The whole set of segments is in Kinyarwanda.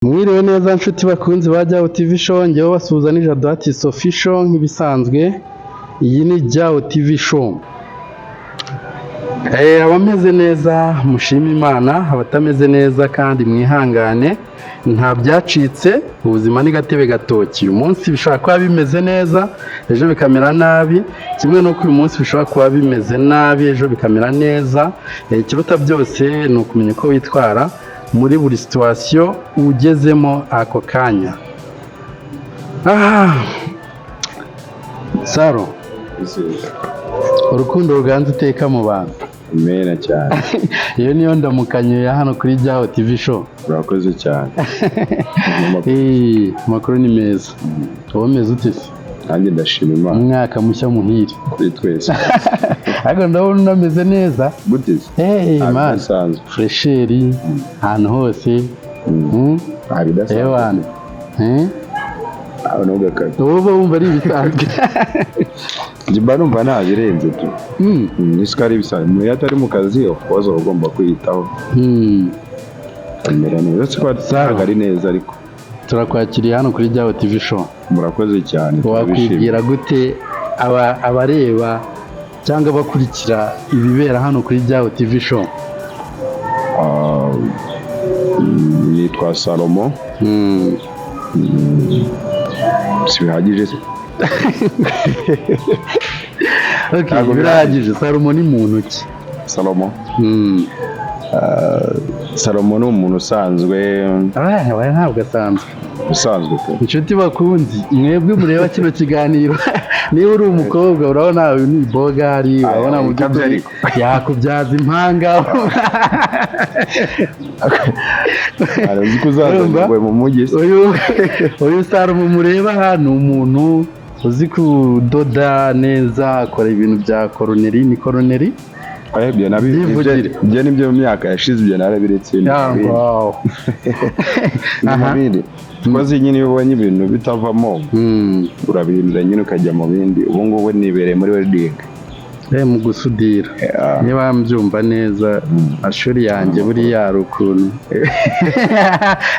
Mwiriwe neza nshuti bakunzi ba Jyaho TV Show, njyewe basuhuza ni Jado Artist Official nk'ibisanzwe, iyi ni Jyaho TV Show. Abameze neza mushime Imana, abatameze neza kandi mwihangane, nta byacitse, ubuzima ni gatebe gatoki. Uyu munsi bishobora kuba bimeze neza, ejo bikamera nabi, kimwe n'uko uyu munsi bishobora kuba bimeze nabi, ejo bikamera neza. Ikiruta byose ni ukumenya uko witwara muri buri situation ugezemo ako kanya. Saro, urukundo ruganza iteka mu bantu. Mena cyane. Iyo niyo ndamukanyo ya hano kuri Jyaho TV Show. Urakoze cyane. Amakuru ni meza. Wowe umeze ute se? Nanjye ndashima Imana. Umwaka mushya muhire. Kuri twese. Ariko ndabona unameze neza. Gute se? Man. Bidasanzwe. Fraîcheur ahantu hose. Nta bidasanzwe. Ewana. Aho ntugakabye. Wowe uba wumva ari ibisanzwe. Njye mba numva nta birenze tu. N'isukari ibisanzwe. Umuntu iyo atari mu kazi, of course aba agomba kwiyitaho. Amera neza. Uretse ko ntabwo ari neza ariko. Turakwakiriye hano kuri Jyaho TV Show. Murakoze cyane. Wakwibwira gute abareba cyangwa abakurikira ibibera hano kuri Jyaho TV Show? Nitwa Salomo. Si bihagije se? Okay, Ntabwo. Birahagije. Salomo ni muntu ki? Salomo. Salomo ni umuntu usanzwe. Aba ntabwo asanzwe. Usanzwe pe. Inshuti bakunzi, mwebwe mureba kino kiganiro, niba uri umukobwa, urabona uyu ni bogari, urabona mu ikabye by'ukuri ariko. Yakubyaza impanga. Arazi ko uzaza Urumva? ngo mu mujyi se. Uyu Salomo mureba aha ni umuntu uzi kudoda neza, akora ibintu bya cordonnerie, ni cordonnerie. Oya, ibyo Byivugire. Ibyo ni byo mu myaka yashize, ibyo narabiretse, ni mu bindi. Ni mu bindi. Twazi nyine iyo ubonye ibintu bitavamo, urabihindura nyine ukajya mu bindi. Ubu ngubu nibereye muri welding. Mu gusudira. Yeah. Niba mbyumva neza, amashuri yanjye buriya hari ukuntu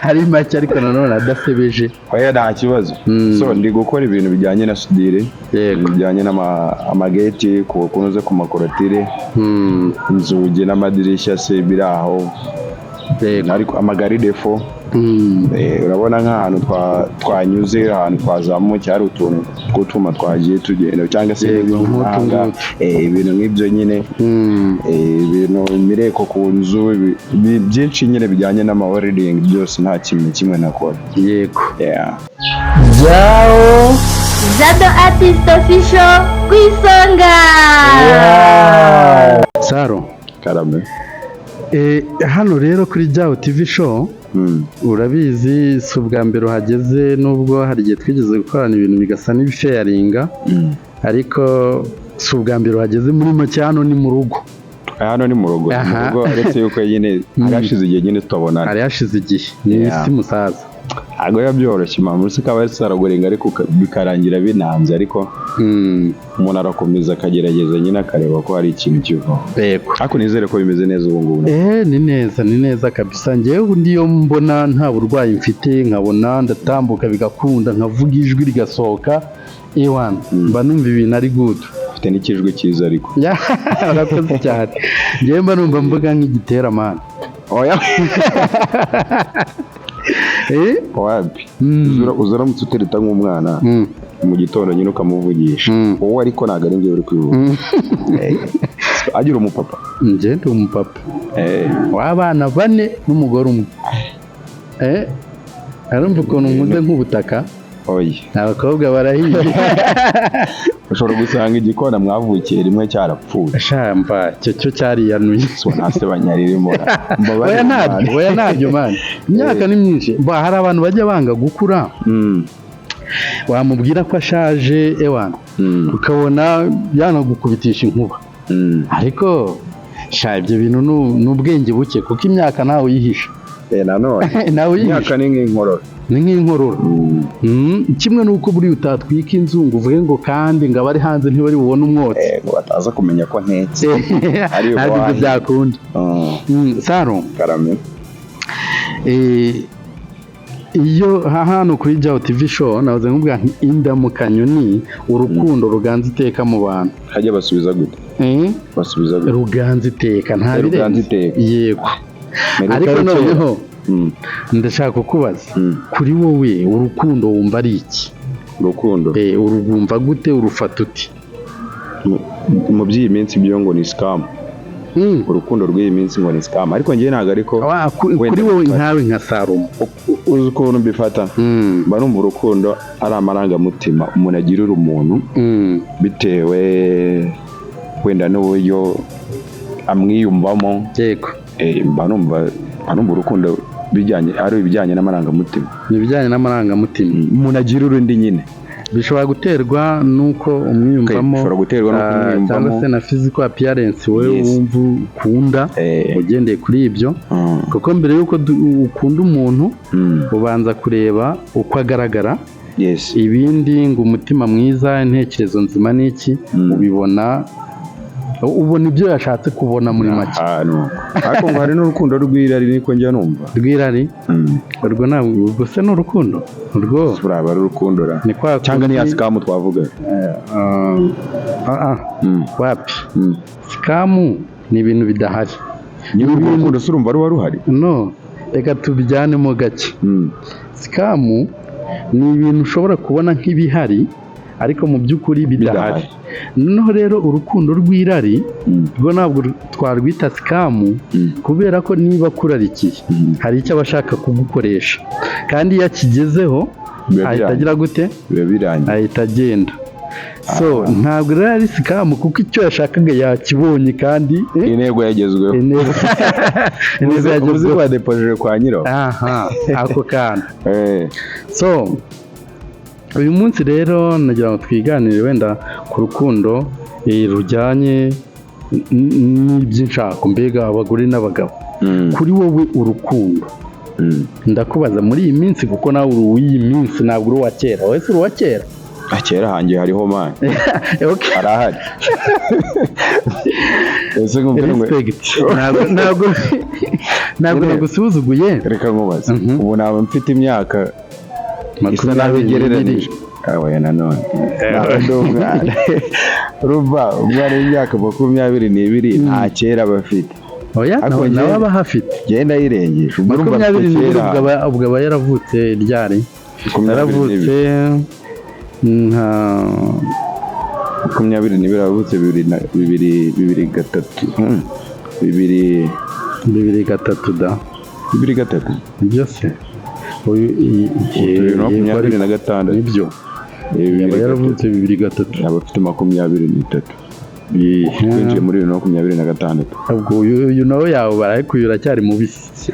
ari make ariko nanone adasebeje. Oya, nta kibazo. So ndi gukora ibintu bijyanye na soudure, bijyanye n'amageti, ku kunoza ku ma clôture, inzugi n'amadirishya se biri aho, ariko ama garde-fou. Urabona nk'ahantu twanyuze, ahantu twazamukiye, hari utuntu tw'utwuma twagiye tugenda cyangwa se Nk'utu n'ibihanga, ngutu. Ibintu nk'ibyo nyine, ibintu imireko ku nzu, byinshi nyine bijyanye n'ama welding byose, nta kintu na kimwe nakora. Yeah. Jyaho. Jado Artist Official ku isonga. Saro. Karame. Hano rero kuri Jyaho TV Show, urabizi si ubwa mbere uhageze, nubwo hari igihe twigeze gukorana ibintu bigasa n'ibifeyaringa, ariko si ubwa mbere uhageze. Muri make hano ni mu rugo. Hano ni mu rugo, ni mu rugo, uretse yuko nyine hari hashize igihe nyine tutabonana. Hari hashize igihe, ni isi musaza. Ntabwo biba byoroshye mama, uretse ko aba yasaragurenga ariko bikarangira binanze, ariko umuntu arakomeza akagerageza nyine akareba ko hari ikintu kivaho. Ariko nizere ko bimeze neza ubu ngubu. Ni neza, ni neza kabisa. Njyewe ubundi iyo mbona nta burwayi mfite, nkabona ndatambuka bigakunda, nkavuga ijwi rigasohoka, ewana, mba numva ibintu ari good. Ufite n'ikijwi cyiza ariko. Urakoze cyane. Njyewe mba numva mvuga nk'igiteramani. Oya. Wapi. Uza uramutse utereta nk'umwana mu gitondo nyine ukamuvugisha, wowe ariko ntabwo ari njyewe uri kwivuga. Agira umupapa. Njye ndi umupapa w'abana bane n'umugore umwe. Arumva ukuntu nkunze nk'ubutaka. Oya. Abakobwa barahiye. Ushobora gusanga igikona mwavukiye rimwe cyarapfuye. Shamba icyo cyo cyariyanuye. So nta sebanya ririmo. Mbabarire, Oya, ntabyo. man. Oya, ntabyo man, imyaka ni myinshi. Ba, hari abantu bajya banga gukura, wamubwira ko ashaje, ewana, ukabona yanagukubitisha inkuba. Ariko sha, ibyo bintu ni ubwenge buke, kuko imyaka ntawe uyihisha. Nanone Ntawe uyihisha. Imyaka ni nk'inkorora. Ni nk'inkorora. Kimwe n'uko buriya utatwika inzu ngo uvuge ngo kandi ngo abari hanze ntibari bubone umwotsi. Ngo bataza kumenya ko ntetse. Ari Ntabwo ibyo iwanyu. byakunda. Saro. Karame. Iyo hano kuri Jaho TV Show nahoze nkubwira nti indamukanyo ni urukundo ruganza iteka mu bantu. Hajya basubiza gute? Basubiza gute? Ruganza iteka, nta Ruganza birenze. iteka. Yego. Mperuka Ariko ari kera. noneho ndashaka kukubaza, kuri wowe urukundo wumva ari iki? Urukundo Urwumva gute, urufata uti? Mu by'iyi minsi byo ngo ni scam. Urukundo rw'iyi minsi ngo ni scam, ariko njyewe ntabwo, ariko wenda Kuri wowe mbifata. nkawe nka Salomo. Uzi ukuntu mbifata? Mba numva urukundo ari amarangamutima umuntu agirira umuntu bitewe wenda n'uburyo amwiyumvamo. Mba numva urukundo bijyanye, ari ibijyanye n'amarangamutima. Ni ibijyanye n'amarangamutima. Umuntu agirira undi nyine. Bishobora guterwa n'uko umwiyumvamo. Okay, bishobora guterwa n'uko umwiyumvamo. Cyangwa se na physical appearance wowe wumva ukunda, ugendeye kuri ibyo, kuko mbere y'uko ukunda umuntu ubanza kureba uko agaragara. Ibindi ngo umutima mwiza, intekerezo nzima n'iki, ubibona, ubona ibyo yashatse kubona muri make. Ah, no. Ariko ngo hari n'urukundo rw'irari, niko njya numva. Rw'irari? Urwo ntabwo, ubwo se ni urukundo urwo? Uraba ari urukundo ra? Ni kwa Cyangwa ni ya kundi- scam twavuga? Ah, ah, wapi. Scam ni ibintu bidahari. Nyine urwo rukundo se urumva ruba ruhari? No, reka tubijyanemo gake. Scam ni ibintu ushobora kubona nk'ibihari ariko mu by'ukuri bidahari. Bidahari. Noneho rero urukundo rw'irari rwo ntabwo twarwita scam, kubera ko niba akurarikiye hari icyo aba ashaka kugukoresha, kandi iyo akigezeho Biba ahita birangiye. agira gute? Biba birangiye. Ahita agenda. So ntabwo rero ari scam, kuko icyo yashakaga yakibonye kandi Intego yagezweho. Intego Uzi yagezweho. ko badepojeje kwa nyirawo. Aha, ako kantu. So uyu munsi rero nagira ngo twiganire wenda ku rukundo rujyanye n'iby'inshako, mbega abagore n'abagabo. Kuri wowe urukundo, ndakubaza muri iyi minsi, kuko nawe uri uw'iyi minsi, ntabwo uri uwa kera. Wowe si uri uwa kera? Ah, kera hanjye hariho man. Harahari. Ese nkubwire ngo Respect, ntabwo Nyine- nagusuzuguye. Reka nkubaze. Ubu naba mfite imyaka isa naho 22. igereranije. Oya, nanone ntabwo ndi umwana. Urumva umwana w'imyaka 22 nta kera aba afite. Oya, Ariko nawe njyewe- nawe aba ahafite. Genda yirengeje. Ubwo urumva mfite 22. kera. Ubwo aba yaravutse ryari? 22. Yaravutse nka 22, avutse bibiri na bibiri, bibiri gatatu. Bibiri 2003 da. 2003. Nibyo se? Uyu 2026. Nibyo. Bibiri Yaba gatatu. yaravutse 2003. Yaba afite 23. Twinjiye muri 2026. Ubwo uyu nawe yawe barayikuye, uracyari mubisi.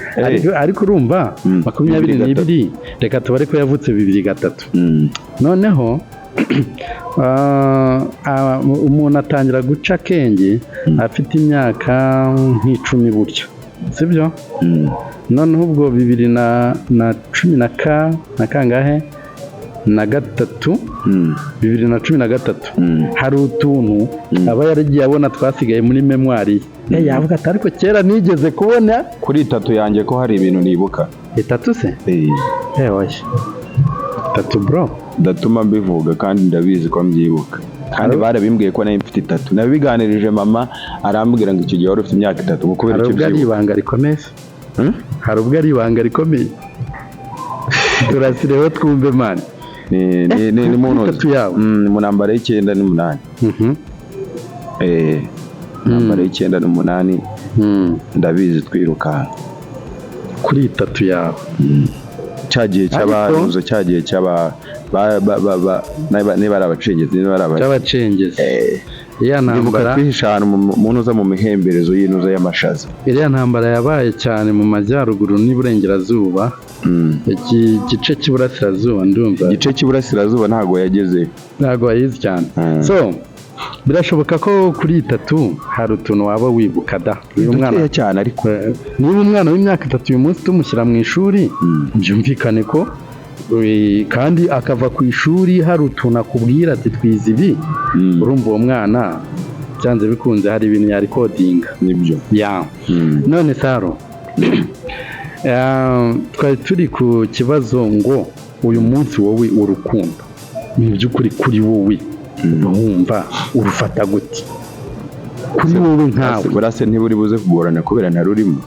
Ariko urumva 22 2003. Reka tubare ko yavutse 2003. Noneho umuntu atangira guca akenge afite imyaka nk'icumi buryo, sibyo? Noneho ubwo bibiri na cumi na ka na kangahe na gatatu, 2013, hari utuntu aba yaragiye abona twasigaye muri mémoire ye. Yavuga ati ariko kera nigeze kubona. Kuri itatu yanjye ko hari ibintu nibuka. Itatu se? Oya, itatu bro. Ndatuma mbivuga kandi ndabizi ko mbyibuka, kandi barabimbwiye ko nari mfite itatu. Nabiganirije mama, arambwira ngo icyo gihe wari ufite imyaka 3, ngo kubera Hari icyo ubwo ari byibuka. ibanga rikomeye. Hari ubwo ari ibanga rikomeye, turasireho twumve man. Ni mu Kuri ntuzi. itatu yawe. Ni mu ntambara y'icyenda n'umunani. Intambara y'icyenda n'umunani, ndabizi, twirukanka. Kuri itatu yawe. Cya gihe cy'abaruza, cya gihe cy'aba niba ari abacengezi, niba ari aba Cy'abacengezi, iriya Ndibuka ntambara. twihisha ahantu mu ntuza, mu mihemberezo y'intuza y'amashaza. Iriya ntambara yabaye cyane mu majyaruguru n'iburengerazuba. Iki gice cy'iburasirazuba ndumva Igice cy'iburasirazuba ntabwo yagezeyo. Ntabwo wayizi cyane. So birashoboka ko kuri itatu hari utuntu waba wibuka da. Uyu mwana Dukeya cyane ariko. Niba umwana w'imyaka 3 uyu munsi tumushyira mu ishuri, byumvikane ko kandi akava ku ishuri hari utuntu akubwira ati twize ibi, urumva uwo mwana byanze bikunze hari ibintu yarikodinga. Nibyo. Ya. None Saro, Twari turi ku kibazo ngo uyu munsi wowe urukundo mu by'ukuri kuri wowe uba wumva urufata gute kuri wowe nkawe? Burase ntiburi buze kugorana kubera ntarurimo.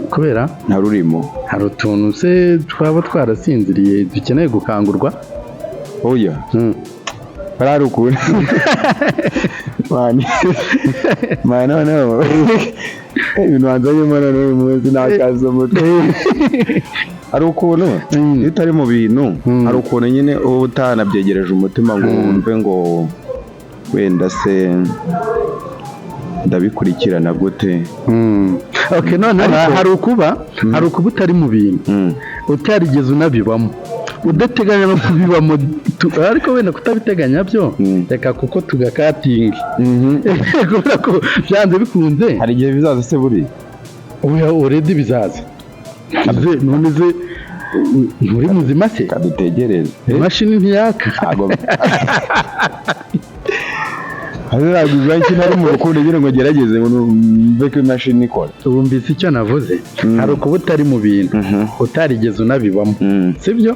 Kubera ntarurimo. Hari utuntu se twaba twarasinziriye dukeneye gukangurwa? Oya. Bari ukuntu mani mani noneho ibintu wanzanyemo none uyu munsi nakaza umutwe. Hari ukuntu iyo utari mu bintu, hari ukuntu nyine uba utanabyegereje umutima ngo wumve ngo wenda se ndabikurikirana gute. Okay, none hari ukuba utari mu bintu, utarigeze unabibamo, udateganya no kubibamo, ariko wenda kutabiteganya byo reka kuko tugakatinga kubera ko byanze bikunze hari igihe bizaza se buri oya already bizaza. None ze nturi muzima se? Kadutegereze imashini ntiyaka. Ntabwo nari mu rukundo ngira ngo ngerageze ngo mve ko imashini ikora. Wumvise icyo navuze? Hari ukuba utari mu bintu utarigeze unabibamo, sibyo?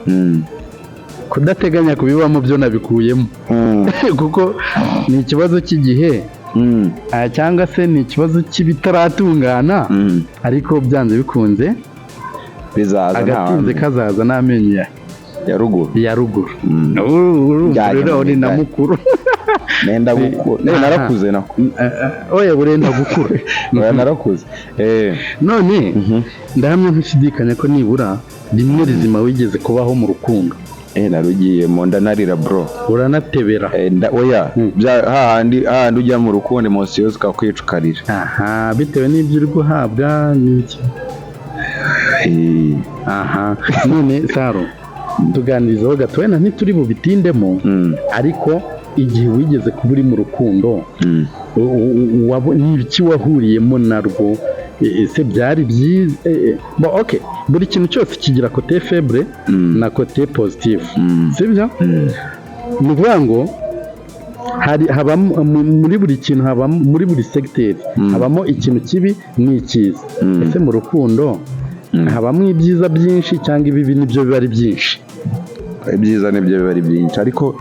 Kudateganya kubibamo byo nabikuyemo kuko ni ikibazo cy'igihe cyangwa se ni ikibazo cy'ibitaratungana, ariko byanze bikunze bizaza, agatinze kazaza n'amenyo ya ruguru ya ruguru. Uri na mukuru nenda gukura, narakuze nako. Oya burenda gukura. Oya narakuze. None ndahamya ntushidikanya ko nibura rimwe rizima wigeze kubaho mu rukundo. Narugiyemo ndanarira bro. Uranatebera. Oya hahandi ujya mu rukundo emotion zikakwicukarira. Aha, bitewe n'ibyo uri guhabwa n'iki. Aha, none Saro tuganirizaho gato, wenda ntituri bubitindemo, ariko igihe wigeze kuba uri mu rukundo n'iki wahuriyemo narwo, ese byari byiza? Okay, buri kintu cyose kigira côté faible na côté positive, sibyo? Ni ukuvuga ngo hari habamo muri buri kintu, habamo muri buri segiteri habamo ikintu kibi n'icyiza. Ese mu rukundo habamo ibyiza byinshi cyangwa ibibi nibyo biba ari byinshi? Ibyiza nibyo biba ari byinshi, ariko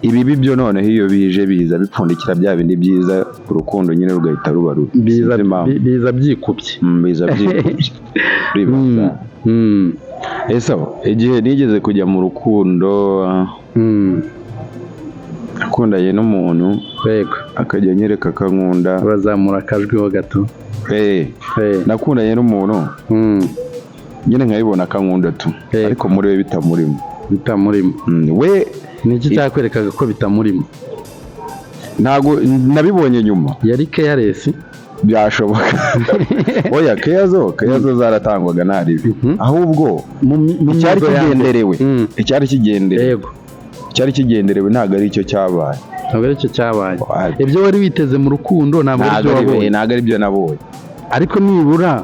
ibibi byo noneho iyo bije biza bipfundikira bya bindi byiza, urukundo nyine rugahita ruba rubi. Biza byikubye. Biza byikubye. Ese igihe nigeze kujya mu rukundo, nakundanye n'umuntu akajya anyereka akankunda. Urazamura akajwi ho gato. Nakundanye n'umuntu nyine nkabibona akankunda tu, ariko muri we bitamurimo. Bitamurimo. We niki cyakwerekaga ko bitamurimo? Ntago nabibonye nyuma. Yari careless byashoboka. Oya keyazo zaratangwaga naribi. Ahubwo icyari kigenderewe, icyari kigenderewe. Yego. Icyari kigenderewe ntago ari icyo cyabaye. Ntago ari icyo cyabaye. Ibyo wari witeze mu rukundo ntabwo ari byo wabonye. Ntago ari byo nabonye. Ariko nibura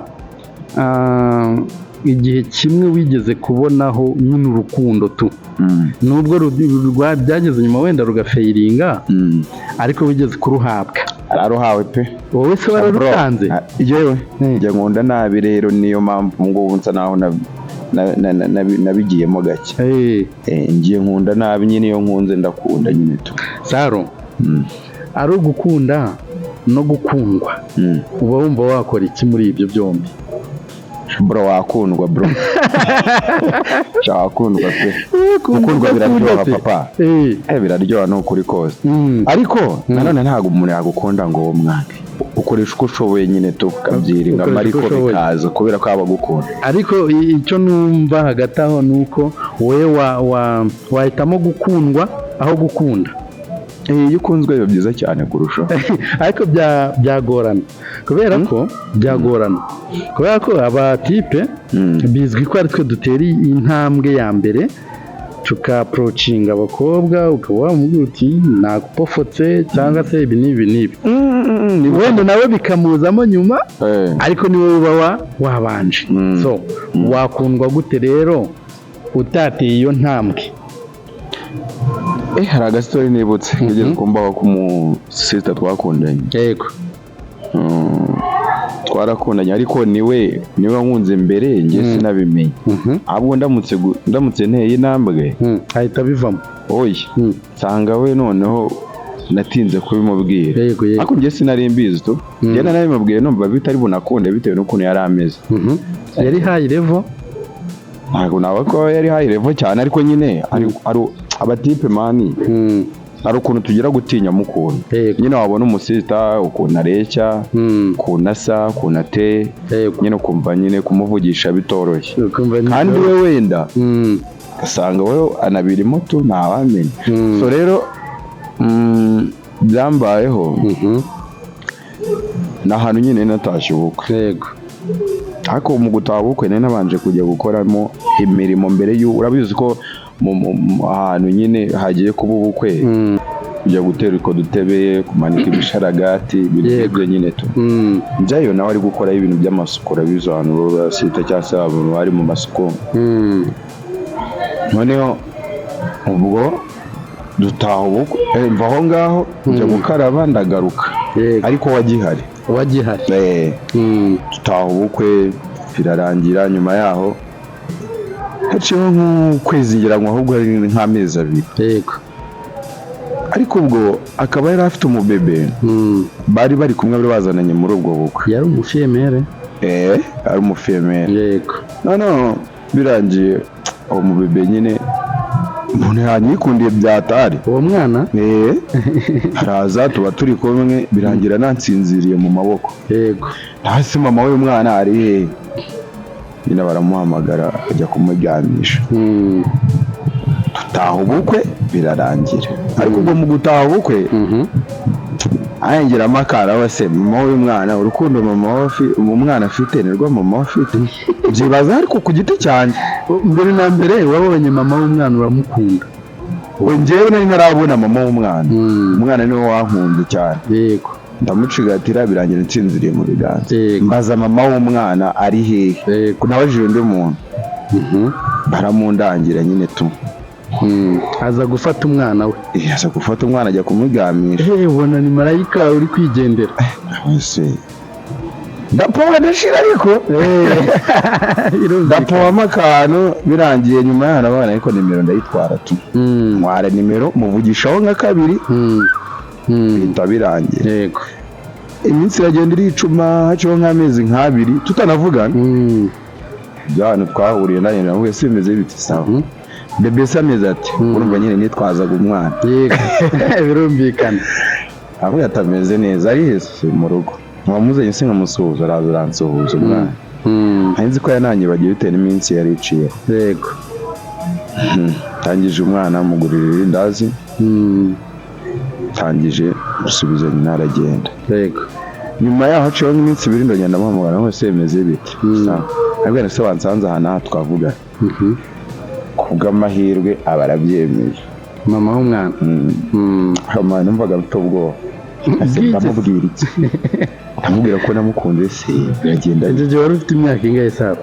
igihe kimwe wigeze kubonaho nyine urukundo tu, nubwo byageze nyuma wenda rugafeiringa, ariko wigeze kuruhabwa. Araruhawe pe. Wowe se wararutanze? Yewe njye nkunda nabi rero, niyo mpamvu ngubu nsa naho nabigiyemo gake. Ngiye nkunda nabi nyine, iyo nkunze ndakunda nyine tu. Saro, ari ugukunda no gukundwa, uba wumva wakora iki muri ibyo byombi? Bro wakundwa bro. Wakundwa pe. Gukundwa biraryoha papa. Biraryoha no kuri kose. Ariko nanone ntago umuntu yagukunda ngo umwange. Ukoresha uko ushoboye nyine tukabyirinda ariko bikaza kubera ko abagukunda. Ariko icyo numva hagati aho nuko wowe wahitamo gukundwa aho gukunda. Iyo ukunzwe biba byiza cyane kurusha. Ariko byagorana kubera ko byagorana kubera ko abatipe bizwi ko ari twe dutera intambwe ya mbere tukaprocinga abakobwa, ukaba wamubwira uti nagupofotse cyangwa se ibi n'ibi n'ibi, wenda nawe bikamuzamo nyuma, ariko niwe uba wabanje. So wakundwa gute rero utateye iyo ntambwe? Hari agastori nibutse ngeze kumbaho ku mu sister twakundanye. Yego. Twarakundanye, ariko niwe wankunze mbere, njye sinabimenye. Ahubwo ndamutse nteye intambwe, ahita bivamo. Oya, nsanga we noneho natinze kubimubwira. Yego yego. Ariko njye sinari mbizi tu, njye narabimubwiye numva bitari bunakunde bitewe n'ukuntu yari ameze. Yari high level? Ntabwo nawe ko yari high level cyane, ariko nyine ari abatipe man, hari ukuntu tugira gutinya mukuntu. Nyine wabona umusista ukuntu areshya, ukuntu asa, ukuntu ateye, nyine ukumva nyine kumuvugisha bitoroshye. Kandi we wenda ugasanga we anabirimo tu, ntawamenya. So rero byambayeho ni ahantu nyine natashye ubukwe. Yego. Ariko mu gutaha ubukwe nari nabanje kujya gukoramo imirimo mbere y'ubu. Urabizi ko ahantu nyine hagiye kuba ubukwe, kujya gutera utwo dutebe, kumanika ibisharagati, ibintu nk'ibyo nyine tu. Njyayo nawe ari gukoraho ibintu by'amasuku, urabizi ahantu baba basita cyangwa se abantu bari mu masuku. Noneho ubwo dutaha ubukwe, mva aho ngaho njya gukaraba ndagaruka, ariko wagihari. Wagihari. Dutaha ubukwe birarangira, nyuma yaho haciyeho nk'ukwezi ngira ngo ahubwo ari nk'amezi abiri. Yego. Ariko ubwo akaba yari afite umubebe, bari bari kumwe, bari bazananye muri ubwo bukwe. Yari umufiyemere? Ari umufiyemere. Yego. Noneho birangiye uwo mubebe nyine umuntu yanyikundiye byatari. Uwo mwana? Haraza tuba turi kumwe, birangira nansinziriye mu maboko. Yego. Hasi mama w'uyu mwana ari hehe? Nyine baramuhamagara ajya kumuryamisha. Dutaha ubukwe birarangira. Ariko ubwo mu gutaha ubukwe ayengeramo akaraba se mama w'uyu mwana, urukundo mama umwana afite nirwo mama afite. Byibaza ariko ku giti cyanjye. Mbere na mbere wabonye mama w'umwana uramukunda. Njyewe nari ntarabona mama w'umwana. Umwana niwe wankunze cyane. Yego. Ndamucigatira birangira nsinziriye mu biganza. Yego. Mbaza mama w'umwana ari hehe. Yego. Nabajije undi muntu. Baramundangira nyine tu. Aza gufata umwana we. Aza gufata umwana ajya kumuryamisha. Ubona ni marayika uri kwigendera. Wese. Ndapoha ndashira ariko. Ndapohamo akantu birangiye nyuma y'ahantu abana, ariko nimero ndayitwara tu. Ntwara nimero muvugishaho nka kabiri. Bihita birangira. Yego. Iminsi iragenda iricuma, haciyeho nk'amezi nk'abiri tutanavugana. Ibyo hantu twahuriye nanjye nawe se bimeze bite sawa. Bebe se ameze ati urumva nyine nitwazaga umwana. Yego. Birumvikana. Avuga ati ameze neza, ari hese mu rugo. Nkamuzanye se nkamusuhuza, araza aransuhuza umwana. Nari nzi ko yananyibagiwe bitewe n'iminsi yari iciye. Yego. Tangije umwana mugurira irindazi. Tangije musubiza nyina aragenda. Yego. Nyuma yaho haciyeho nk'iminsi ibiri ndagenda muhamagara ngo se bimeze bite. Ariko se wansanze aha n'aha twavuga. Kubw'amahirwe aba arabyemeye. Mama w'umwana. Mama numvaga mfite ubwoba. Ndamubwira iki? Ndamubwira ko namukunze se biragenda. Icyo gihe wari ufite imyaka ingahe Sara?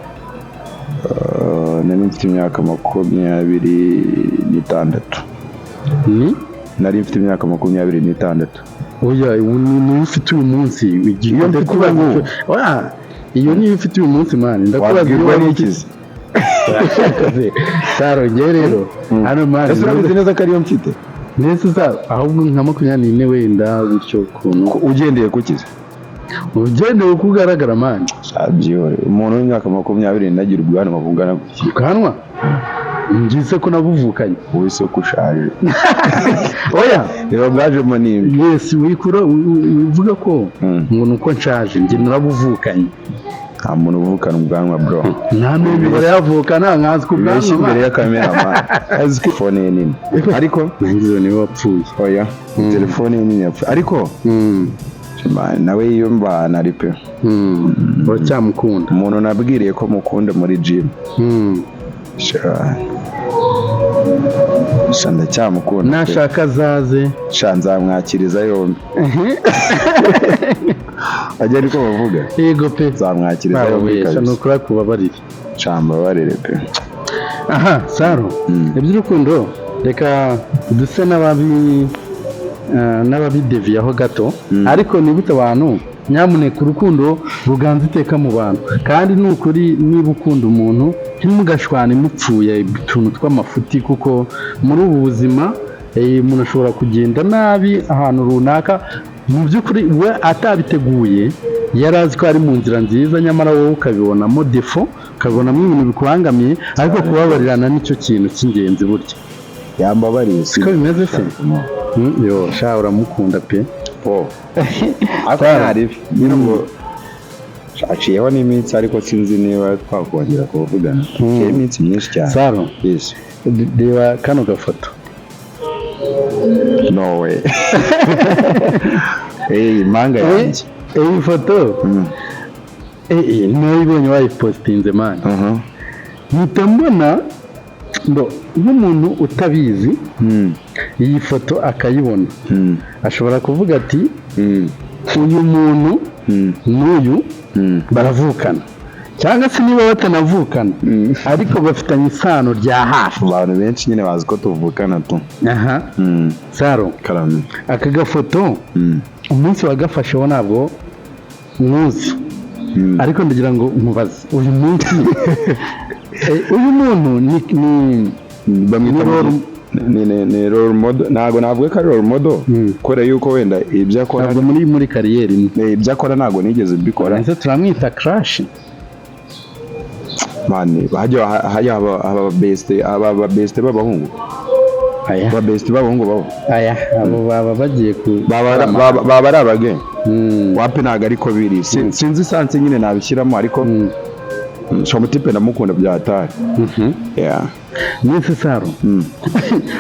Nari mfite imyaka 26. Ni? Nari mfite imyaka 26. Oya, ni ufite uyu munsi. Iyo mfite ubu. Oya, iyo niyo ufite uyu munsi man. Ndakubaza iyo nikize. Saro ngewe rero hano man. Ese urabizi neza ko ariyo mfite? Nese Saro, ahubwo nka 24 wenda gutyo ukuntu. Ugendeye kukize? Ugendeye uko ugaragara man. Abyihore, umuntu w'imyaka 20 nagira ubwanwa bungana gutya. Ubwanwa? Ngize ko nabuvukanye. Wowe se ko ushaje. Oya, reba bwajemo nimbi. Yes, wikura uvuga ko ngo nuko nshaje, njye narabuvukanye. Nta muntu uvukana ubwanwa bro. Nta muntu barayavukana nkazi ku bwanwa. Imbere ya kamera man. Azi ko phone ye nini. Ariko nangizo niwe wapfuye. Oya, telefone ye nini yapfuye. Ariko nawe yiyumva nari pe. Uracyamukunda. Umuntu nabwiriye ko mukunda muri gym. Sha ndacyamukunda. Nashaka azaze. Sha nzamwakiriza yombi. Ajya ariko bavuga. Yego pe. Nzamwakiriza yombi kabisa. Nukura kubabarire. Sha mbabarire pe. Aha, Saro. Iby'urukundo reka duse n'ababi n'ababideviyaho gato, ariko nibutse abantu Nyamuneka urukundo ruganza iteka mu bantu, kandi ni ukuri niba ukunda umuntu ntimugashwane mupfuye utuntu tw'amafuti, kuko muri ubu buzima umuntu ashobora kugenda nabi ahantu runaka, mu by'ukuri we atabiteguye, yari azi ko ari mu nzira nziza, nyamara wowe ukabibonamo défaut, ukabibonamo ibintu bikubangamiye, ariko kubabarirana nicyo kintu cy'ingenzi burya. Yambabariye. Siko bimeze se? Yo sha, uramukunda pe. Po, ariko ntaribi nyine, ubwo aciyeho n'iminsi, ariko sinzi niba twakongera kuvugana. Aciyeho iminsi myinshi cyane. Saro. Yes. Reba kano gafoto. No way! Hey, impanga yanjye! Iyi foto niyo ibonye wayipositinze, man, mpita mbona ngo nk'umuntu utabizi iyi foto akayibona, ashobora kuvuga ati uyu muntu n'uyu baravukana, cyangwa se niba batanavukana ariko bafitanye isano rya hafi. Abantu benshi nyine bazi ko tuvukana tu. Aha. Saro. Karame. Aka gafoto, umunsi wagafasheho ntabwo mwuzi, ariko ndagira ngo nkubaze uyu munsi, uyu muntu ni Bamwita Ni role- ni role model. Ntabwo navuga ko ari role model, kubera yuko wenda ibyo akora Ntabwo muri career imwe. Ibyo akora ntabwo nigeze mbikora. Ese turamwita crush? Man, hajya haba best, aba best b'abahungu. Aya. Aba best b'abahungu babo. Aya, abo baba bagiye ku Baba ari abage. Wapi, ntabwo ariko biri. Sinzi sens nyine nabishyiramo, ariko Shomutipe ndamukunda bya hatari. Yeah. Mwese Saro,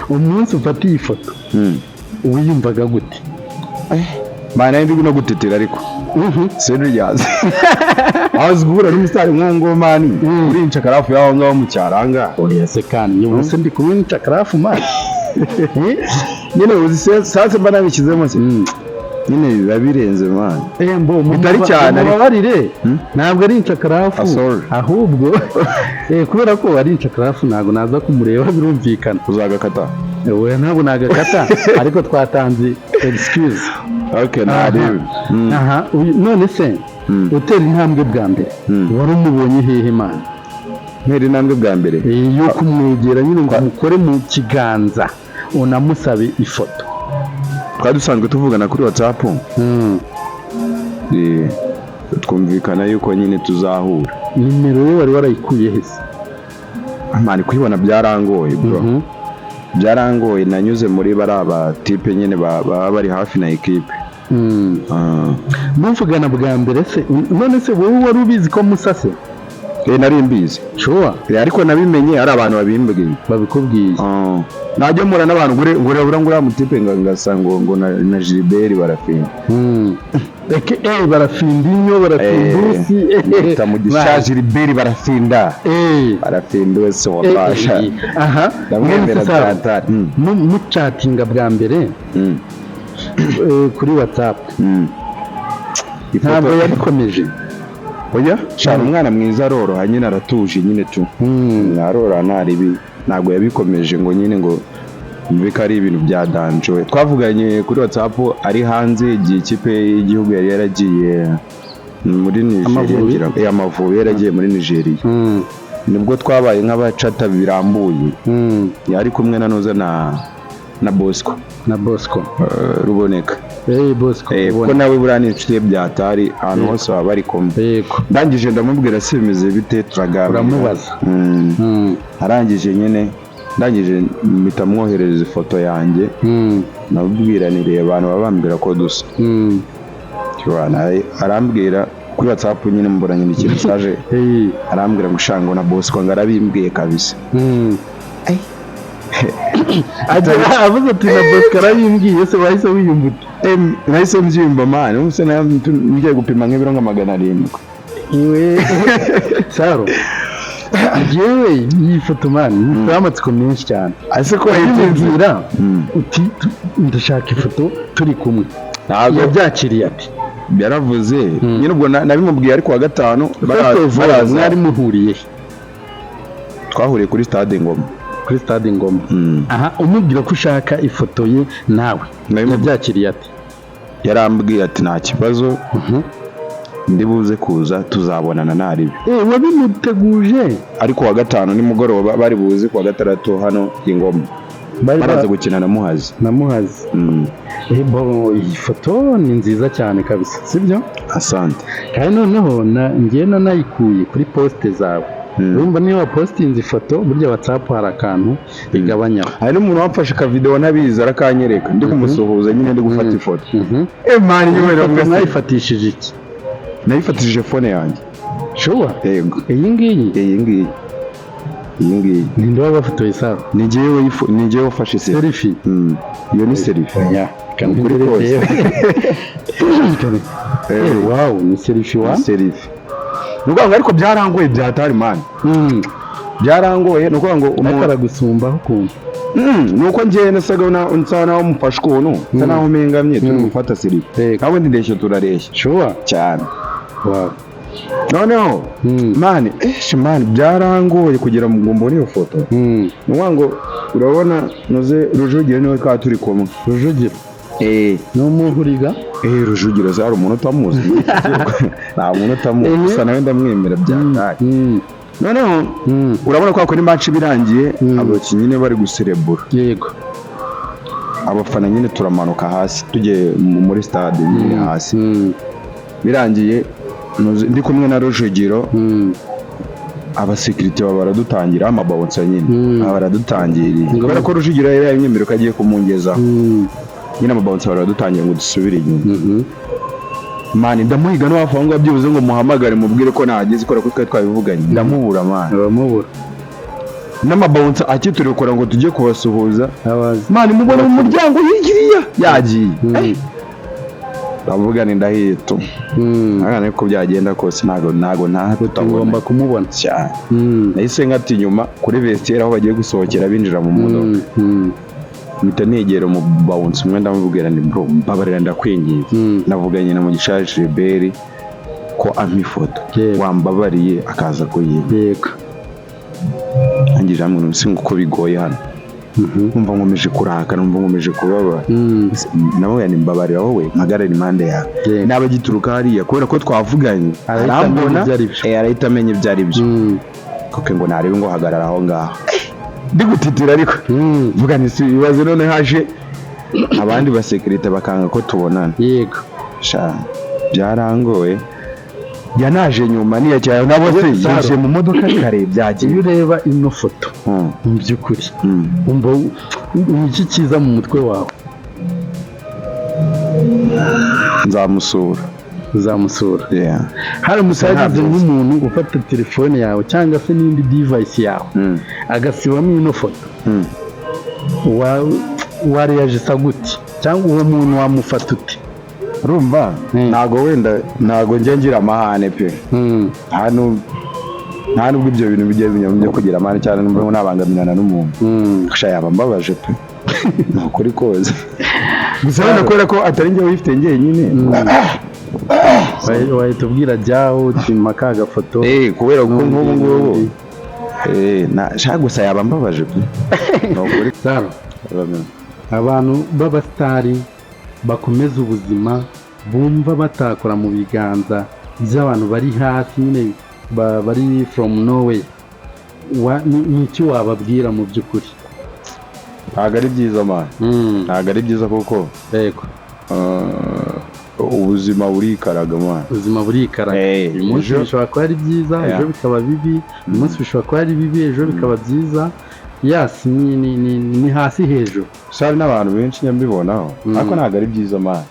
umunsi ufata iyi foto wiyumvaga gute? Man, nari ndi no gutitira, ariko serious, aho uzi guhura n'umusitari nk'uwo, man, uri incakarafu y'aho ngaho mu cyaro aha ngaha. Oya se kandi, ubu se ndi kumwe n'incakarafu, man? Nyine uzi sens mba nabishyizemo se, nyine biba birenze, man. Mbo Bitari cyane, ariko. Mubabarire, ntabwo ari incakarafu. Ah, sorry. Ahubwo kubera ko ari incakarafu ntabwo naza kumureba, birumvikana. Uzagakata? We, ntabwo nagakata, ariko twatanze excuse. Okay, ntarebe. Aha, none se utera intambwe bwa mbere wari umubonye hehe, man? Ntera intambwe bwa mbere? Yo kumwegera nyine ngo umukore mu kiganza unamusabe ifoto. Twari dusanzwe tuvugana kuri WhatsApp. Twumvikana yuko nyine tuzahura. Nimero ye wari warayikuye he se? Man, kuyibona byarangoye, bro. Byarangoye, nanyuze muri bariya batipe nyine baba bari hafi na ekipe. Ah. Muvugana bwa mbere se, none se wowe wari ubizi ko musase? Nari mbizi. Sure? Ariko nabimenye ari abantu babimbwiye. Babikubwiye. Ah. Najya mpura n'abantu ngure ngure ngure ngure mutipe nga ngasa ngo na Gilbert barafinda. Eke barafinda inyo, barafinda usi. Bita Mugisha Gilbert barafinda. Barafinda wese wabasha. Aha. Ndamwemera. None se Sara, byatari. Mucatinga bwa mbere kuri WhatsApp, ntabwo yabikomeje? Oya, shana, umwana mwiza aroroha nyine, aratuje nyine tu. Aroroha, ntaribi, ntabwo yabikomeje ngo nyine ngo mbe ko ari ibintu bya danger. Twavuganye kuri WhatsApp ari hanze igihe ikipe y'igihugu yari yaragiye muri Nigeria. Amavubi? Amavubi yaragiye muri Nigeria. Nibwo twabaye nk'abacata birambuye. Yari kumwe na Noza na Bosco. Na Bosco. Ruboneka. Bosco. Kuko ubona. Nawe buriya ni inshuti ye byatari, ahantu hose baba bari kumwe. Ndangije ndamubwira se bimeze bite, turaganira. Uramubaza. Arangije nyine, ndangije mpita mwoherereza ifoto yanjye. Namubwira nireba abantu baba bambwira ko dusa. Tubana, arambwira kuri WhatsApp nyine, mbura nyandikira message. Arambwira ngo shango na Bosco ngo arabimbwiye kabisa. Avuze ati na Bosco arabimbwiye se, wahise wiyumva ute? Nahise mbyimba, man, ubu se ngiye gupima nk'ibiro nka 700. Iwe Saro, yewe, iyi foto, man, ni amatsiko menshi cyane. Ese ko wayitinze? Wayibwira uti ndashaka ifoto turi kumwe? Ntabwo. Yabyakiriye ati? Yaravuze nyine, ubwo nabimubwiye ariko wa gatanu First of all, baraza. Mwari muhuriye he? Twahuriye kuri stade Ngoma. Kuri stade Ngoma. Aha, umubwira ko ushaka ifoto ye nawe, yabyakiriye ati? Yarambwiye ati nta kibazo, ndi buze kuza tuzabonana naribi. Wabimuteguje? Ariko wa gatanu nimugoroba bari buze, kuwa gatandatu hano ingoma baraza gukina na Muhazi. Na Muhazi. Iyi foto ni nziza cyane kabisa, sibyo? Asante. Kandi noneho ngiye nayikuye kuri poste zawe. Urumva niyo wapostinze ifoto burya WhatsApp hari akantu igabanyaho. Hari n'umuntu wamfashe ka video nabizi arakanyereka ndi kumusuhuza nyine ndi gufata ifoto. Man nyine nayifatishije iki? Nayifatishije phone yanjye. Sure? Yego. Iyi ngiyi? Iyi ngiyi. Iyi ngiyi. Ninde wabafotoye sawa? Ni jewe ufashe selfie. Iyo ni selfie. Ya. Kuri post. Wow, ni selfie wa? Selfie. Nukuvuga ariko byarangoye byatari man. Byarangoye nukuvuga ngo umuntu aragusumbaho ukuntu. Nuko ngiye nasaga nsa naho mufashe ukuntu, nsa naho mengamye turi gufata selfie. Ntabwo ndi ndeshyo turareshya. Sure? Cyane. Wow. Noneho man, man byarangoye kugira ngo mbone iyo foto. Nukuvuga ngo urabona noze Rujugiro niwe twa turi kumwe. Rujugiro. Ni umuhuriga? Rujugiro zari umuntu utamuzi. Nta muntu utamuzi. Gusa nawe ndamwemera byatari. Noneho urabona ko kuri match birangiye abakinnyi nyine bari guserebura. Yego. Abafana nyine turamanuka hasi tugiye muri stade nyine hasi. Birangiye ndi kumwe na Rujugiro. Abasekirite baradutangira amabawunsa nyine. Baradutangiriye. Kubera ko Rujugiro yari yamyemereye ko agiye kumungezaho. Nyine amabawunsa baradutangira ngo dusubire inyuma. Man ndamuhiga no hafi aho ngaho byibuze ngo muhamagare mubwire ko nahageze kubera ko twari twabivuganye. Ndamubura man. Ndamubura. N'amabawunsa akiturekura ngo tujye kubasuhuza. Man mubona mu muryango yigiriya yagiye. Ndavuga ni ndahito. Akana ko byagenda kose ntago nta tugomba kumubona cyane. Nahise nkata inyuma kuri vestiaire aho bagiye gusohokera binjira mu modoka. Mpita negera mu bounce umwe ndamubwira ni bro mbabarira ndakwinginze. Navuganye na Mugisha Gilbert ko ampa ifoto. Wambabariye akaza kuyimpa. Yego. Angije hamwe n'umusingo uko bigoye hano. Numva nkomeje kurakara, numva nkomeje kubabara. Nawe yani mbabarira wowe mpagarara impande yawe. Naba gituruka hariya kubera ko twavuganye arambona arahita amenya ibyo ari byo. Kuko ngo narebe ngo hagarara aho ngaho. Ndi gutitira ariko mvuga nti si ibibazo none haje abandi basekirite bakanga ko tubonana. Yego. Sha byarangoye. Yanaje nyuma niyacyaye nabo se yaje mu modoka kare byagiye. Iyo ureba ino foto mu by'ukuri umva iki kiza mu mutwe wawe? Nzamusura. Uzamusura. Yeah. Hari umusagize nk'umuntu ufata telefone yawe cyangwa se n'indi device yawe agasibamo ino foto. Wareyajisa gute cyangwa uwo muntu wamufata ute? Urumva ntago wenda ntago njya ngira amahane pe. Hano nta nubwo ibyo bintu bijya binyamye kugira amahane cyane numva nabangamirana n'umuntu. Sha yaba mbabaje pe. Nukuri koze. Gusa wenda kubera ko atari njye wifite njyenyine. Wahita ubwira jyaho utima ka gafoto. Kubera ko nk'ubu ngubu na gusa yaba mbabaje pe. Nukuri. Abantu b'abastari bakomeza ubuzima bumva batakora mu biganza by'abantu bari hasi nyine bari from nowhere, ni iki wababwira mu by'ukuri? Ntabwo ari byiza man. Ntabwo ari byiza kuko yego ubuzima burikaraga man. Ubuzima burikaraga. Uyu munsi bishobora kuba ari byiza, ejo bikaba bibi. Uyu munsi bishobora kuba ari bibi, ejo bikaba byiza. Yes, ni hasi hejuru. Sari n'abantu benshi nyambibonaho ariko ntabwo ari byiza man.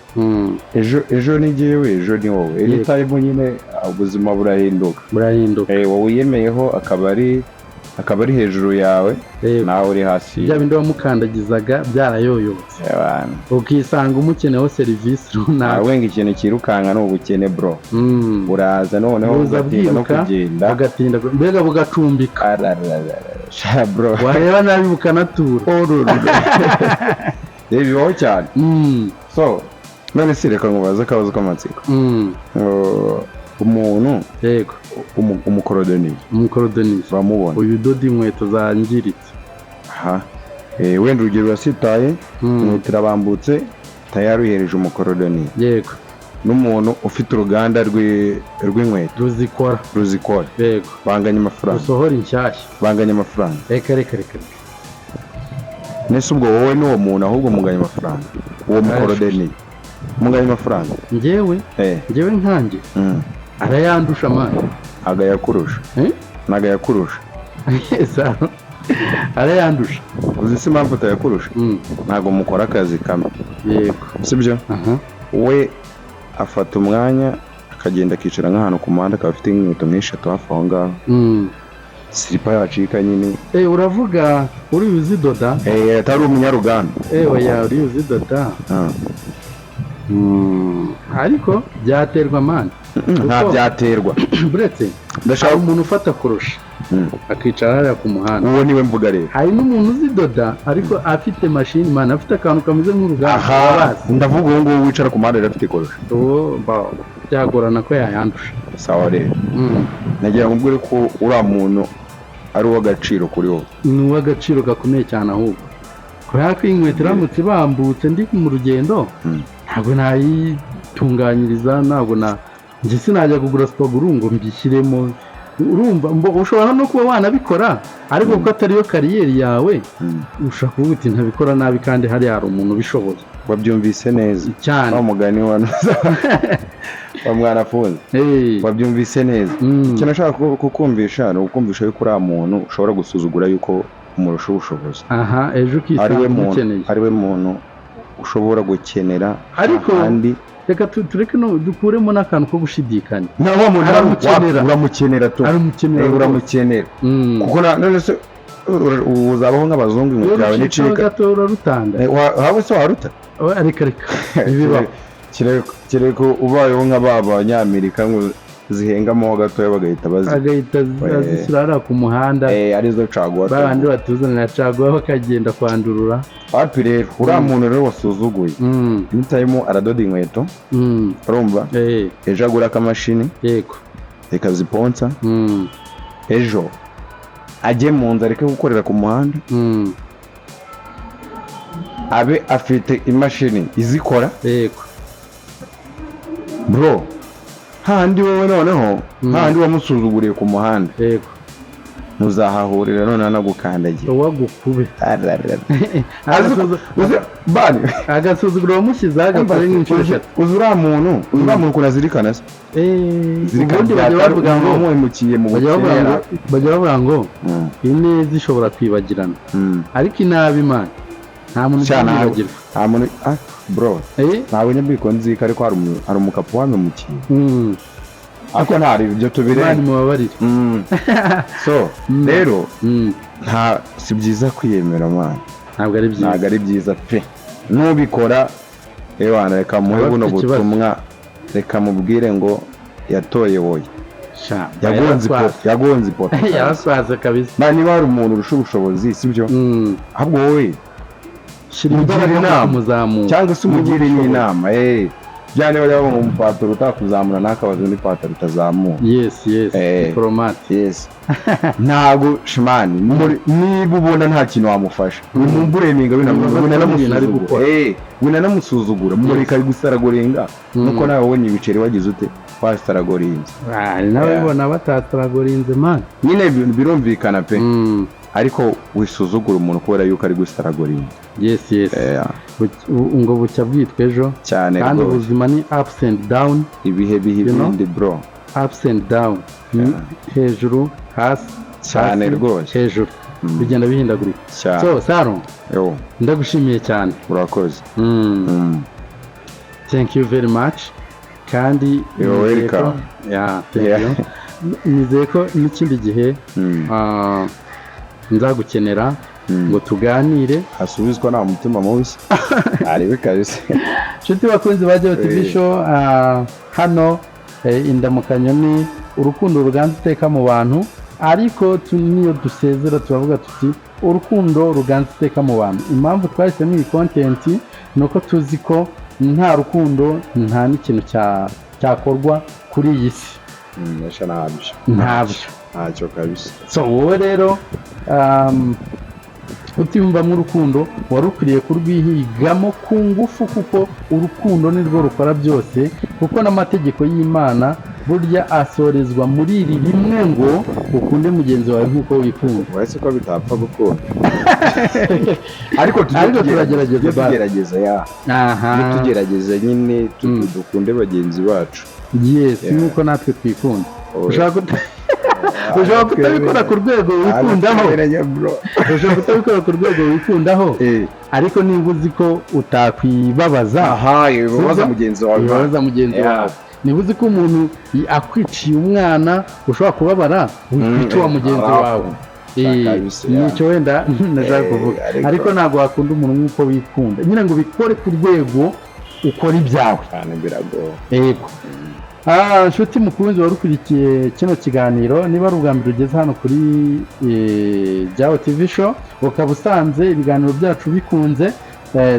Ejo ni jyewe, ejo ni wowe. Anytime nyine ubuzima burahinduka. Burahinduka. Wowe wiyemeyeho akaba ari hejuru yawe, nawe uri hasi. Bya bindi wamukandagizaga byarayoyotse. Ukisanga umukeneho serivisi runaka. Wenga ikintu kirukanka ni ubukene bro. Buraza noneho ugatinda no kugenda. Ugatinda mbega bugacumbika. Sha bro. Wareba nabi bukanatura. Bibaho cyane. So none se reka nkubaze akabazo k'amatsiko. Umuntu yego umukorodoniye. Umukorodoniye uramubona. Uyu udoda inkweto zangiritse. Aha. Wenda urugero urasitaye, inkweto irabambutse, Tayari uhereje umukorodoniye. Yego. N'umuntu ufite uruganda rw'inkweto ruzikora. Ruzikora. Yego. Banganya amafaranga. Rusohora inshyashya. Banganya amafaranga. Reka reka reka reka. Nese ubwo wowe n'uwo muntu ahubwo munganya amafaranga, uwo mukorodoniye munganya amafaranga? Njyewe? Eh. Njyewe nkanjye arayandusha, man. Agayakurusha. Eh? Nagayakurusha. Saro, arayandusha. Uzi se impamvu utayakurusha? Ntabwo mukora akazi kamwe. Yego. Sibyo? Aha. We afata umwanya akagenda akicara nk'ahantu ku muhanda, akaba afite nk'inkweto nk'eshatu hafi aho ngaho, silipa yacika nyine. Eh, uravuga uri uzidoda? Eh, atari umunyaruganda. Eh, oya, uri uzidoda. Ariko byaterwa, man. Nta Kuko- byaterwa. Buretse. Ndashaka Hari umuntu ufata kurusha akicara hariya ku muhanda. Uwo niwe mvuga rero. Hari n'umuntu uzidoda ariko afite mashini, man, afite akantu kameze nk'uruganda. Aha. Urabazi. Ndavuga uwo nguwo wicara ku muhanda rero afite korosha. Uwo byagorana ko yayandusha. Sawa rero, nagira ngo mbwire ko uriya muntu ari uw'agaciro kuri wowe. Ni uw'agaciro gakomeye cyane ahubwo, kubera ko iyi nkweto iramutse ibambutse ndi mu rugendo, ntabwo nayitunganyiriza, ntabwo na njye sinajya kugura super glue ngo mbishyiremo. Urumva ushobora no kuba wanabikora, ariko kuko atariyo career yawe, ushobora kuvuga uti ntabikora nabi kandi hariya hari umuntu ubishoboye. Wabyumvise neza. Cyane. Wa mugani wa mwanafunzi. Wabyumvise neza. Ikintu nashaka kukumvisha ni ukukumvisha yuko uriya muntu ushobora gusuzugura yuko umurusha ubushobozi, Aha, ejo ari ukisanga we muntu, umukeneye. ari we muntu ushobora gukenera Ariko ahandi. reka tureke no dukuremo n'akantu ko gushidikanya. Na wa muntu Aramukenera. Uramukenera tu. Aramukenera Eh, rwose. uramukenera. Kuko none se uzabaho nk'abazungu, Iyo inkweto yawe rucitseho nicika? gato urarutanga. Eh, wawe se waruta? Oh, reka reka, ntibibaho. Kereka ubayeho nka ba banyamerika ngo zihengamo gatoya bagahita bazi Agahita azishyira hariya ku muhanda. Eh, arizo caguwa. Babandi batuzanira caguwa bakagenda kwandurura. Wapi rero, uriya muntu rero wasuzuguye, anytime aradoda inkweto, urumva? Eh. Ejo agura akamashini, reka ziponsa, ejo ajye mu nzu areke gukorera ku muhanda, abe afite imashini izikora. Bro, hahandi wowe noneho, hahandi wamusuzuguriye ku muhanda, muzahahurira noneho anagukandagira. Uwagukube. Ararara. Bani Agasuzuguro wamushyizeho agakore nk'inshuro 3. Uzi uriya muntu ukuntu azirikana se? Eh, Zirikana ubundi bajya byatari bavuga ngo umuhemukiye mu bajya bavuga bukene. ngo bajya bavuga ngo ineza ishobora kwibagirana, ariko inabi, man, nta muntu Sha, ubyibagirwa. Nta muntu, ah bro, Eh? ntabwo nyabwiko nzika, ariko hari umukapo wampemukiye, ariko ntari ibyo Imana tubireba. imubabarire. So rero, nta si byiza kwiyemera, mwana. Ntabwo ari byiza. Ntabwo ari byiza pe. Nubikora, ewana, reka muhe Aba buno afite ikibazo. butumwa, reka mubwire ngo yatoye woye. Sha, Yagonze ipoto, yagonze ipoto. Yaraswaze kabisa. Niba hari umuntu urusha ubushobozi, sibyo? Ahubwo wowe Shyira mugire imbaraga mu inama. kumuzamura. Cyangwa se umugire Niba n'inama, bya niba yaba mu ipataro utakuzamura, ntakabaze undi ipataro utazamura. Yes. Eh. Diplomate. Yes, ntabwo shimani niba ubona nta kintu wamufasha, wimumbureminga, Ibintu ari gukora. winanamusuzugura, mureka ari gusaragorenga, nuko nawe wabonye ibiceri wagize ute, wasaragorinze. Ah, hari n'ababibona batasaragorinze, man. Nyine birumvikana pe, ariko wisuzugura umuntu kubera yuko ari gusaragoringa. Yes. Ngo bucya bwitwa ejo. Cyane Kandi rwose. ubuzima ni ups and down. Ibihe biha You know? ibindi, bro. Ups and down. Hejuru, hasi, Cyane hasi, rwose. hejuru. Bigenda bihindagurika. Cyane. So, Saro, Yo, ndagushimiye cyane. Urakoze. Thank you very much. Kandi You're nizeye ko- welcome. Yeah, thank you. Nizeye ko n'ikindi gihe nzagukenera ngo tuganire. Hasubizwa nta mutima mubi, arebe kabisa. Inshuti bakunzi ba Jeo TV Show, hano indamukanyo ni urukundo ruganza iteka mu bantu, ariko niyo dusezera turavuga tuti urukundo ruganza iteka mu bantu. Impamvu twahisemo iyi content ni uko tuzi ko nta rukundo nta n'ikintu cyakorwa kuri iyi si. Esha ntabyo. Ntabyo. Ntacyo kabisa. So wowe rero Utiyumvamo urukundo, wari ukwiriye kurwihigamo ku ngufu, kuko urukundo nirwo rukora byose, kuko n'amategeko y'Imana burya asorezwa muri iri rimwe ngo ukunde mugenzi wawe nk'uko wikunda. Uretse ko bitapfa gukunda, ariko turagerageza. Tugerageza ya tugerageza nyine, dukunde bagenzi bacu. Yes, nk'uko natwe twikunda. Ushobora kutabikora ku rwego wikundaho, ushobora kutabikora ku rwego wikundaho, ariko niba uzi ko utakwibabaza, bibabaza mugenzi wawe, bibabaza mugenzi wawe. Niba uzi ko umuntu akwiciye umwana ushobora kubabara, wikwica uwa mugenzi wawe. Nicyo wenda nashaka kuvuga, ariko ntabwo wakunda umuntu nk'uko wikunda nyine ngo ubikore ku rwego ukora ibyawe. Yego. Nshuti mukunzi wari ukurikiye kino kiganiro, niba ari ubwa mbere ugeze hano kuri Jao TV Show, ukaba usanze ibiganiro byacu bikunze,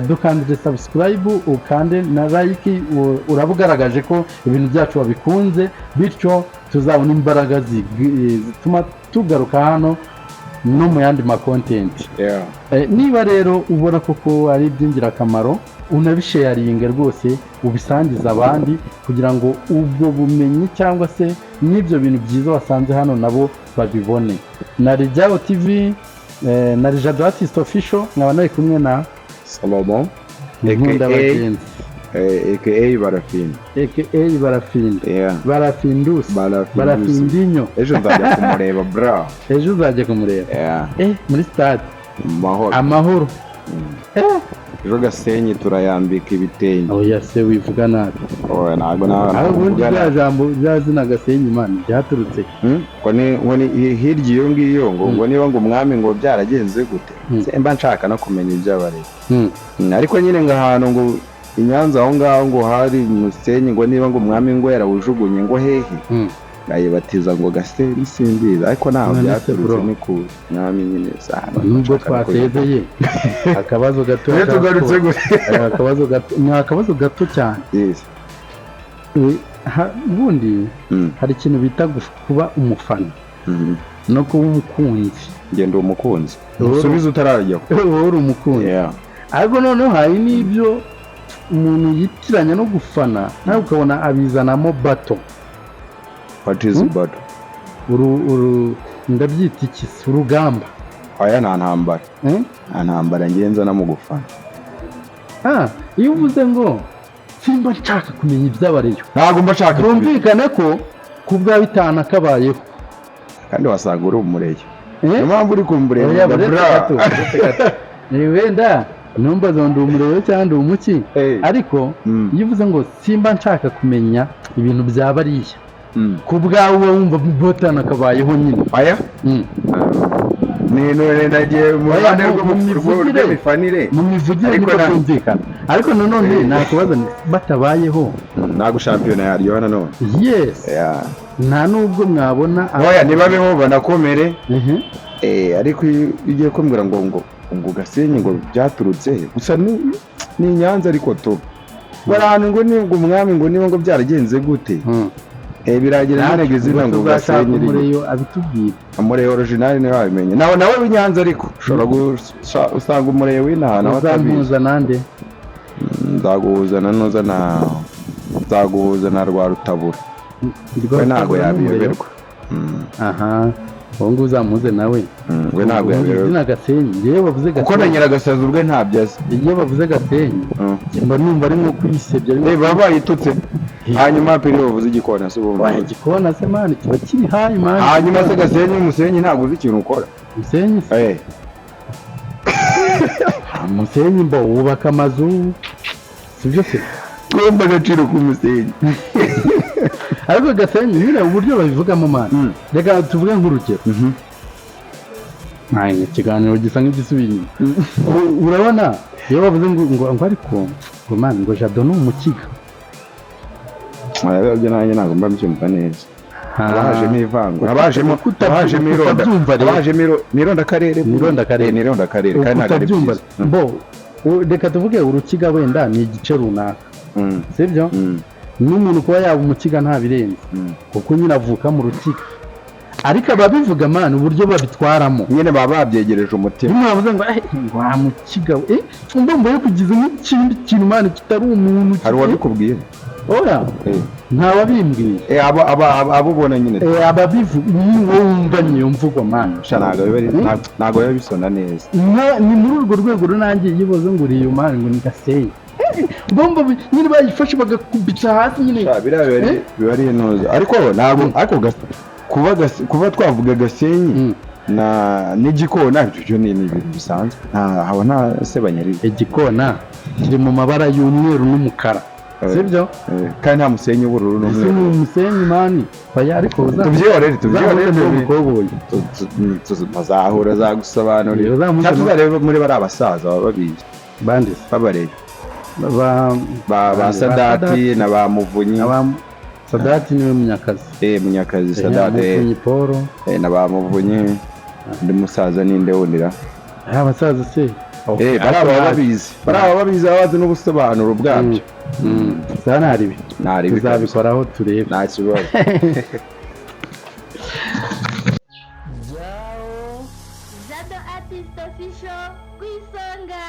dukandire subscribe, ukande na like, uraba ugaragaje ko ibintu byacu wabikunze, bityo tuzabona imbaraga zituma tugaruka hano no mu yandi ma content. Niba rero ubona koko ari iby'ingirakamaro, unabisharinge rwose, ubisangiza abandi kugira ngo ubwo bumenyi cyangwa se n'ibyo bintu byiza wasanze hano nabo babibone. Na Jao TV, na Jado Artist Official, nkaba nari kumwe na Salomo Nkunda Bagenzi, aka Barafinda, aka Barafinda, Barafindusi, Barafindinyo. Ejo nzajya kumureba bra. Ejo uzajya kumureba muri stade Amahoro. Ejo Gasenyi turayambika ibitenge. Oya se wivuga nabi. Oya ntago nawe. Ubundi rya jambo rya zina Gasenyi man ryaturutse ngo ni hirya iyo ngiyo, ngo niba ngo umwami ngo byaragenze gute, mba nshaka no kumenya iby'abarezi. Ariko nyine ngo ahantu ngo i Nyanza aho ngaho ngo hari umusenyi, ngo niba ngo umwami ngo yarawujugunye ngo hehe, ngayibatiza ngo Gasenyi simbizi, ariko ntaho byaturutse, ni ku mwami nyine. Nubwo twasezeye, akabazo gato, akabazo gato, ni akabazo gato cyane. Ubundi hari ikintu bita kuba umufana no kuba umukunzi. Ngenda umukunzi usubize utarajya, wowe uri umukunzi, ariko noneho hari n'ibyo umuntu yitiranya no gufana, nawe ukabona abizanamo bato. What is battle? Ndabyita iki? Urugamba. Oya nta ntambara. Nta ntambara ngenza no mu gufana. Iyo uvuze ngo simba nshaka kumenya iby'abareyo, ntabwo mba nshaka. Byumvikane ko ku bwa bitanu kabayeho, kandi wasanga uri umureyo. Niyo mpamvu uri kumureba. Ni wenda numbaza ngo ndi umureyo cyangwa ndi umuki, ariko iyo uvuze ngo simba nshaka kumenya ibintu bya bariya, ku bwawe wumva botana kabayeho nyine. Aya ni none nagiye mu ruhande rw'imifanire, mu mivugire niko byumvikana, ariko nanone nakubaza batabayeho ntago shampiyona yaryoha nanone. Yes, nta nubwo mwabona. Oya nibabeho banakomere. Ariko iyo ugiye kumbwira ngo ngo Gasenyi ngo byaturutse gusa ni Nyanza, ariko to barahantu ngo ni ngo umwami ngo niba ngo byaragenze gute, biragira ntarege zina ngo Gasenyi umureyo abitubwira. Umureyo original niwe wabimenye, nawe w'Inyanza, ariko ushobora usanga umureyo w'inaha nawe atabizi. Nande nzaguhuza na nuza na nzaguhuza na Rwarutabura, we ntabwo yabiyoberwa. Aha uwo nguwo uzamuze nawe, we ntabwo yabiyoberwa. Izina Gasenyi yewe bavuze Gasenyi, kuko na Nyiragasazi ubwe ntabyo azi. Iyo bavuze Gasenyi mba numva ari nko kwisebya, baba bayitutse. Hanyuma piri bavuze igikona se ubumva igikona se man kiba kiri hayi man. Hanyuma se Gasenyi umusenyi ntabwo uzi ikintu ukora. Umusenyi se umusenyi mbo wubaka amazu, sibyo se? Twumva agaciro k'umusenyi. Ariko Gasenyi nyine uburyo babivugamo man, reka tuvuge nk'urugero. Ikiganiro gisa nk'igisubiye inyuma. Urabona iyo bavuze ngo ariko ngo man ngo Jado ni umukiga, ibyo nanjye ntabwo mba mbyumva neza. Habajemo ivangura, habajemo ironda, habajemo irondakarere, irondakarere kandi ntabwo ari byiza. Bo reka tuvuge urukiga wenda ni igice runaka, sibyo? N'umuntu kuba yaba umukiga nta birenze, kuko nyine avuka mu rukiga. Ariko ababivuga, man, uburyo babitwaramo, Nyine baba babyegereje umutima. Rimwe bavuze ngo "Eh, wa mukigabo, eh," ndumva yo kugize nk'ikindi kintu, man, kitari umuntu. Hari uwabikubwiye? Oya. Ntawabimbwiye. Abo ubona nyine. Eh, ababivuga ni wowe wumva niyo mvugo, man. Sha, ntabwo biba bisona neza. Ni muri urwo rwego rero nanjye iyo uboze ngo uriye, man, ngo ni Gasenyi. Eh, bomba nyine bayifashe bagakubita hasi nyine. Sha, biriya biba ari Eh? biba ari intuza, ariko ntabwo ariko kuba twavuga Gasenyi na n'igikona, ibyo ni ibintu bisanzwe, nta haba nta sebanya riri. Igikona kiri mu mabara y'umweru n'umukara, sibyo? Eh, kandi nta musenyi w'ubururu Ese n'umweru. Ni umusenyi, man. Oya, ariko Tubyihorere, tubyihorere. uzamuze umukoboyi. Bazahura zagusobanurira. Uzamuze. Cyangwa tuzarebe muri bariya basaza baba babizi. Banditse. Babareba. Ba ba Ba Sadati na ba Muvunyi. Sadati niwe Munyakazi. Eh, Munyakazi Sadati, eh. Muvunyi Paul. Eh, na ba Muvunyi, undi musaza ninde wundira? Ah, abasaza se? Eh, bariya baba babizi, bariya baba babizi, baba bazi n'ubusobanuro bwabyo. Za naribi. Ntaribi kabisa. Tuzabikoraho turebe. Nta kibazo. Jado Artist Official ku isonga.